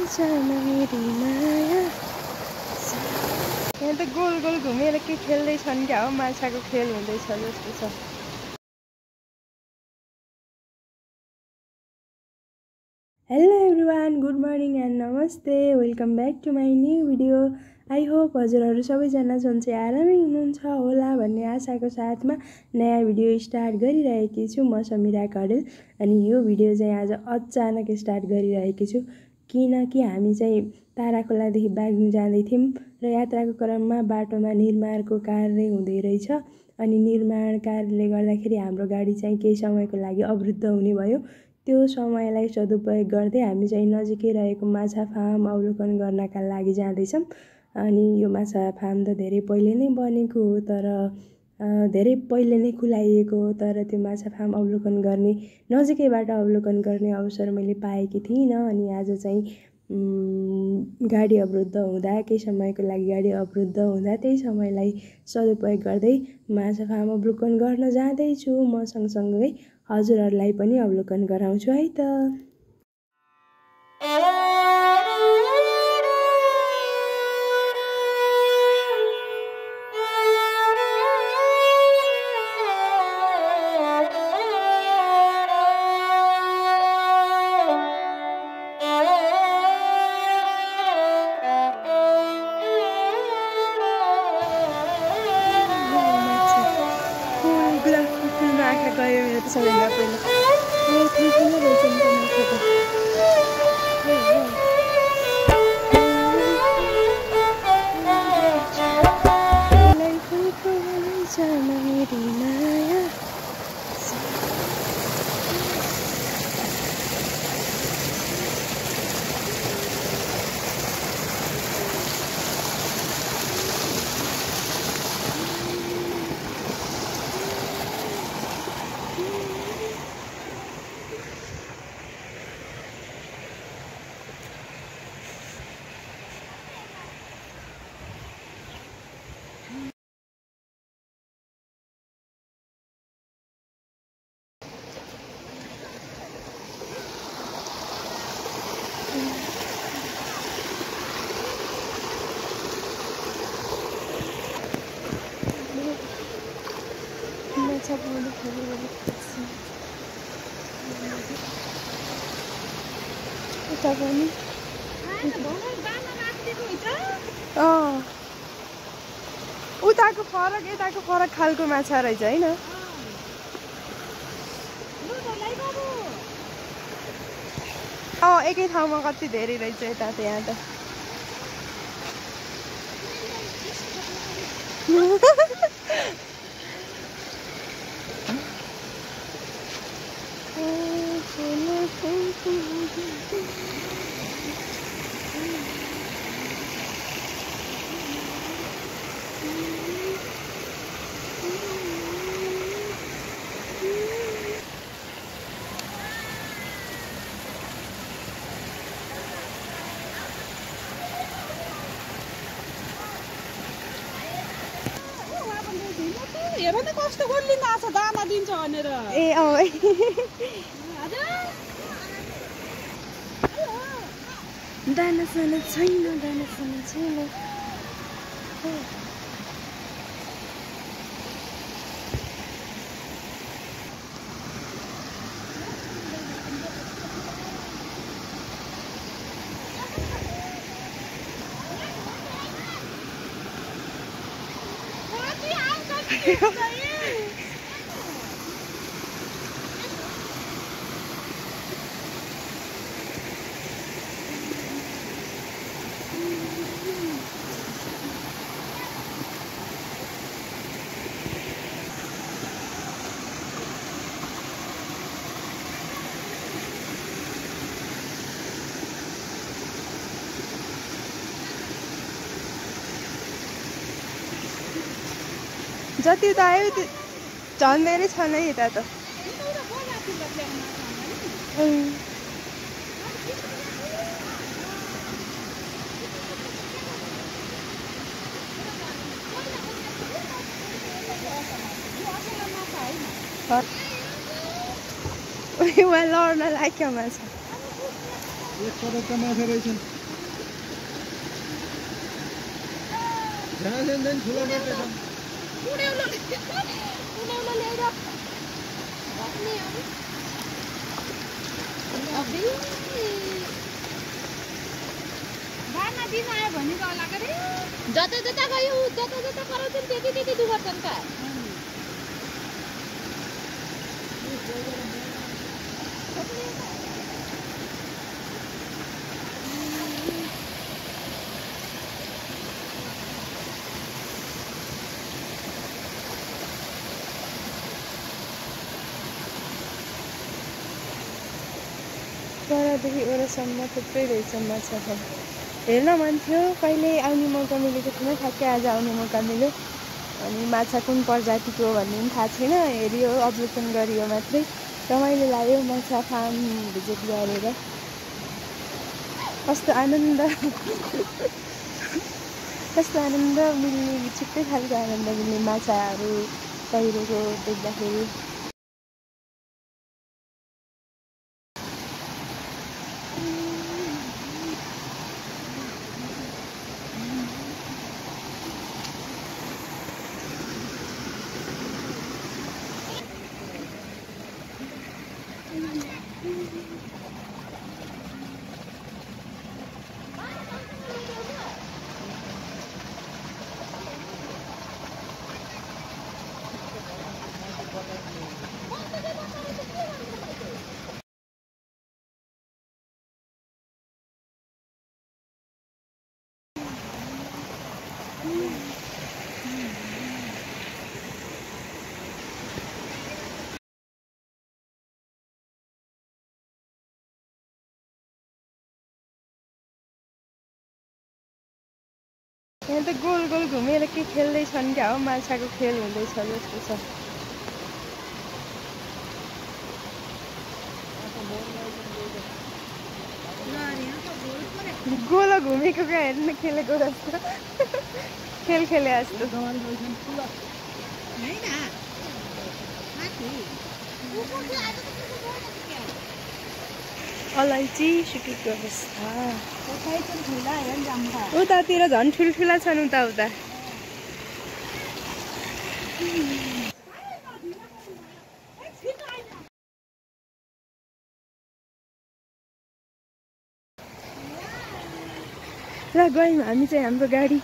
यहाँ त goal goal घुमेर के खेल्दैछन् क्या हो, माछाको खेल हुँदैछ जस्तो छ। Hello everyone, good morning and नमस्ते, welcome back to my new video. I hope हजुरहरू सबैजना सन्चै आरामै हुनुहुन्छ होला भन्ने आशाको साथमा नयाँ भिडियो स्टार्ट गरिरहेकी छु। म समीरा कडेल अनि यो भिडियो चाहिँ आज अचानक स्टार्ट गरिरहेकी छु किनकि हामी चाहिँ ताराखोलादेखि बाग्लुङ जाँदै थियौँ र यात्राको क्रममा बाटोमा निर्माणको कार्य हुँदै रहेछ अनि निर्माण कार्यले गर्दाखेरि हाम्रो गाडी चाहिँ केही समयको लागि अवरुद्ध हुने भयो। त्यो समयलाई सदुपयोग गर्दै हामी चाहिँ नजिकै रहेको माछा फार्म अवलोकन गर्नका लागि जाँदैछौँ। अनि यो माछा फार्म त धेरै पहिले नै बनेको हो, तर धेरै पहिले नै खुलाइएको हो, तर त्यो माछा फार्म अवलोकन गर्ने नजिकैबाट अवलोकन गर्ने अवसर मैले पाएकी थिइनँ। अनि आज चाहिँ गाडी अवरुद्ध हुँदा केही समयको लागि गाडी अवरुद्ध हुँदा त्यही समयलाई सदुपयोग गर्दै माछा फार्म अवलोकन गर्न जाँदैछु। म सँगसँगै हजुरहरूलाई पनि अवलोकन गराउँछु है त। आँखा गयो मेरो त सबैभन्दा पहिला ठुल्ठुलो रहेछ नि त माछा पाउनु उता पनि उताको फरक यताको फरक खालको माछा रहेछ होइन। एकै ठाउँमा कति धेरै रहेछ यता त यहाँ त। हेर न कस्तो गोली माछा दाना दिन्छ भनेर। दाना साना छैन, दाना साना छैन। जति त आयो झन् धेरै छ नै यता त। उहाँ लड्न लाग्यो माछा। एक पटकका माछा रहेछन्। दाना दिन आयो भने त होला गरे जता जता गयो जता जता कराउँछ त्यति त्यति दुख गर्छन् का परदेखि ओरसम्म थुप्रै रहेछ माछा खान हेर्न मन थियो कहिले आउने मौका मिलेको थिएन ठ्याक्कै आज आउने मौका मिल्यो अनि माछा कुन प्रजातिको भन्ने पनि थाहा छैन हेरियो अवलोकन गरियो मात्रै रमाइलो लाग्यो माछा फार्म भिजिट गरेर कस्तो आनन्द मिल्ने छुट्टै खालको आनन्द मिल्ने माछाहरू तैरेको देख्दाखेरि यहाँ त गोल गोल घुमेर के खेल्दैछन् क्या हो माछाको खेल हुँदैछ जस्तो छ गोलो घुमेको क्या हेर्न खेलेको जस्तो खेल खेले जस्तो अलैँची सुकेको अवस्था उतातिर झन् ठुल्ठुला छन् उता उता ल गयौँ हामी चाहिँ हाम्रो गाडी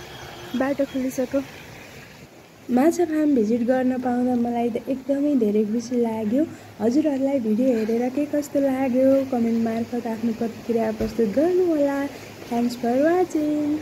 बाटो खोलिसक्यो माछा फार्म भिजिट गर्न पाउँदा मलाई त एकदमै धेरै खुसी लाग्यो हजुरहरूलाई भिडियो हेरेर के कस्तो लाग्यो कमेन्ट मार्फत आफ्नो प्रतिक्रिया प्रस्तुत गर्नुहोला थ्याङ्क्स फर वाचिङ